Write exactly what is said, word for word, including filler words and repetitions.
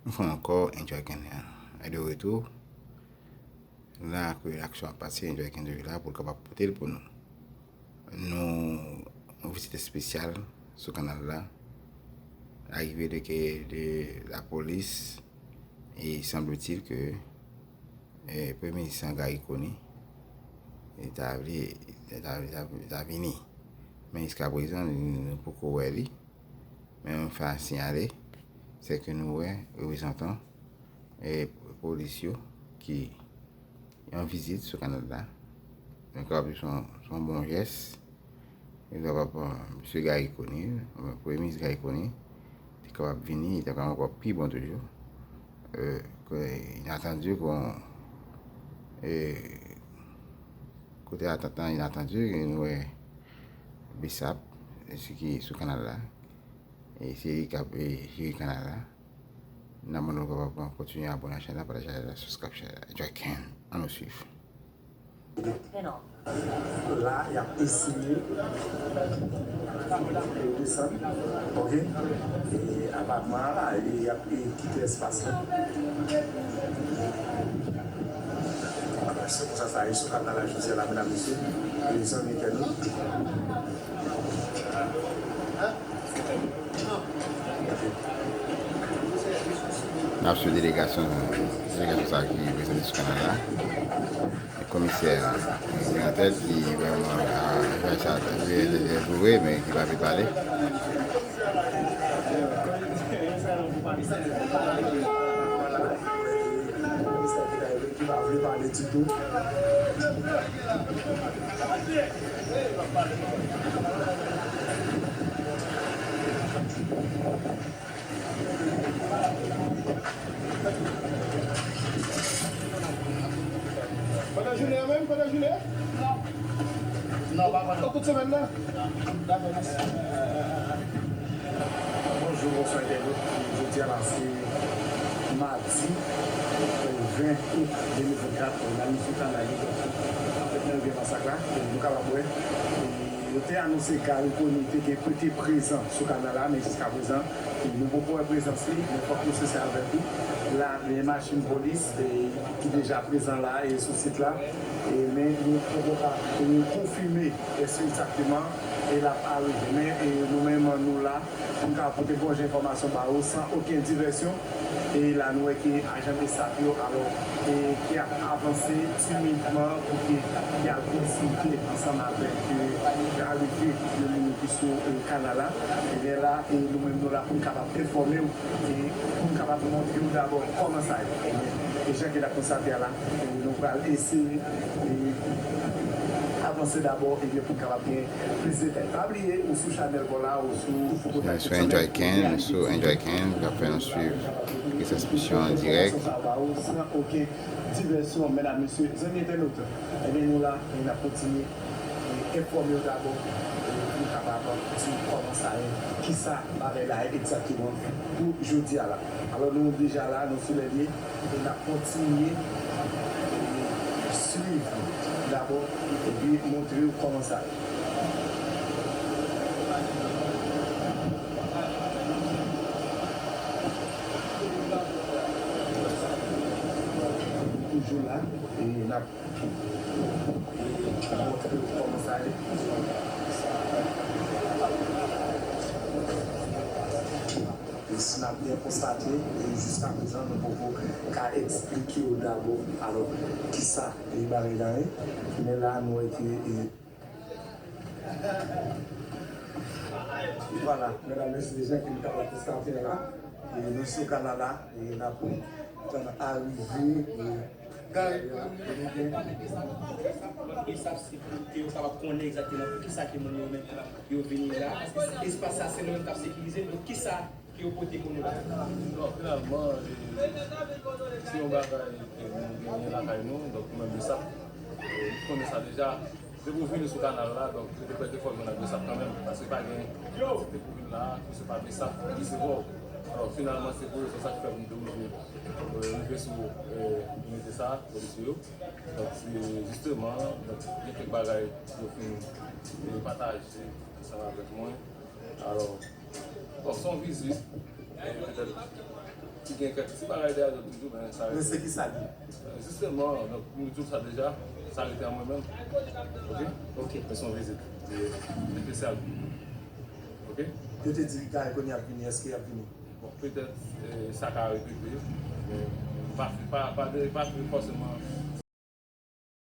Yon fwa ankò, Enjoy Ken de retour. La ke aksyon ap pase, Enjoy Ken toujou la pou l kapab pote l pou nou. Nou, yon vizit espesyal sou kanal la. Arive de ke de lapolis, e sanble-t-il ke, e, Premye Minis Garry Conille, e ta vle, ta, ta, ta vini. Men jiskaprezan, nou, nou poko wè li. Men nou fè a siyale, se ke nou wè reprezantan, e, polis yo ki an vizit sou kanal la. Nou kapab di se yon, se yon bon jès. Yo kapab, bon, Mesye Garry Conille, bon, Premye Minis Garry Conille, te kapab vini, li te kapab ankò pi bon toujou. E, ke inatandi kon, e, kote atant lan inatandi, nou wè Bsap, e, ki sou kanal la. E se li k ap, e, jere kanal la. N ap mande w kapab kontinye abòne a chèn la, pataje chèn la, subscribe chèn la. Enjoy Ken. Ann nou swiv. La, y ap eseye desann. Ok? E apatman an la, e y ap, e, kite espas la. Alò, se konsa sa ye sou kanal la jodi a la, medam, mesye, e zanmi entènot. N ap swiv delegasyon, delegasyon sa a ki prezante sou kanal la. E komisè Grantèt ki vrèman, a, fè sa, lè, lè, lè, men ki pa vle pale. Ki pa vle pale ditou. Pandan jounen an menm, pandan jounen an? Non. Non, pa pandan. Tout semèn nan? Dakò, mèsi. Bonjou, bonswa entènot. Jodi a la se madi, ven out de mil vennkat, la nou sou kanal yo. Anfèt, nan rivyè Masak la, nou kapab wè, e, yo te anonse Garry Conille te gen, te prezan sou kanal la, men jiskaprezan, nou poko wè prezans li, men fòk nou sensè avèk ou. La, gen machin polis, e, ki deja prezan la, e, sou sit la. E, men nou poko ka, e, konfime èske egzakteman, e, l ap arive. Men, e, nou menm, nou la pou n ka pote bon jan enfòmasyon ba ou san okenn divèsyon. E la, nou wè ke ajan Bsap yo, alò, e ki ap avanse timidman pou ke y al konsilte ansanm avèk, e, arive de moun ki sou, e, kanal la. Ebyen la, e nou menm nou la pou n kapab enfòme w, e pou n kapab montre w dabò kòman sa ye. E jan ke n ap konstate a la, e nou pral eseye, e, avanse dabò, ebyen pou n kapab gen plis detay. Pa bliye, ou sou chanèl pa w la, ou sou, sou Enjoy Ken, sou Enjoy Ken, k ap fè nou swiv transmisyon an dirèk. San okenn divèsyon, medam, mesye, zanmi entènot, ebyen, nou la, e n ap kontinye, e, enfòme w dabò, e, pou n kapab di w kòman sa ye, kisa bagay la ye egzakteman pou jodi a la. Alò, nou deja la, nou sou lè l ye, e n ap kontinye, e, swiv dabò, epi montre w kòman sa ye. Toujou la, e n ap montre w kòman sa ye. E si n ap byen konstate, e jiskaprezan, nou poko ka eksplike w dabò, alò, kisa, e, bagay la ye. Men la, nou wè ke, e, vwala, medam, mesye, jan ke nou kapab konstate la, e, nou sou kanal la, e n ap tann arive, e, Garry Conille, Bsap, se pou ke yo kapab konnen egzakteman pou kisa ke moun yo menm yo vini la. Espas sa, se nou menm k ap sekirize l. Donk, kisa ke yo pote pou nou la? Non, finalman, e, se yon bagay ke nou genyen lakay nou, donk nou menm Bsap, e, nou konnen sa deja. Depi w vini sou kanal la, donk, rete prè ke fò w jwenn ak Bsap kanmenm, paske pa gen entite pou vin la, ke se pa Bsap ki resevwa w. Alò, finalman, se pou rezon sa ki fè m te oblije, e, rive sou, e, inite sa, polisye yo. Donk, se jisteman, donk, gen kèk bagay yo fin, e, pataje ansanm avèk mwen. Alò, bon, se yon vizit, e, petèt, Si gen kèk ti bagay dèyè zòt toujou, men sa rete. Men se ki sa l ye? Jisteman, donk, nou di w sa deja, sa rete an mwen menm. Oke? Oke. Men se yon vizit espesyal. Oke? Yo te di Gaye kounye a ap vini, èske y ap vini? Bon, petèt sa ka repete, men pa pa pa pa fòseman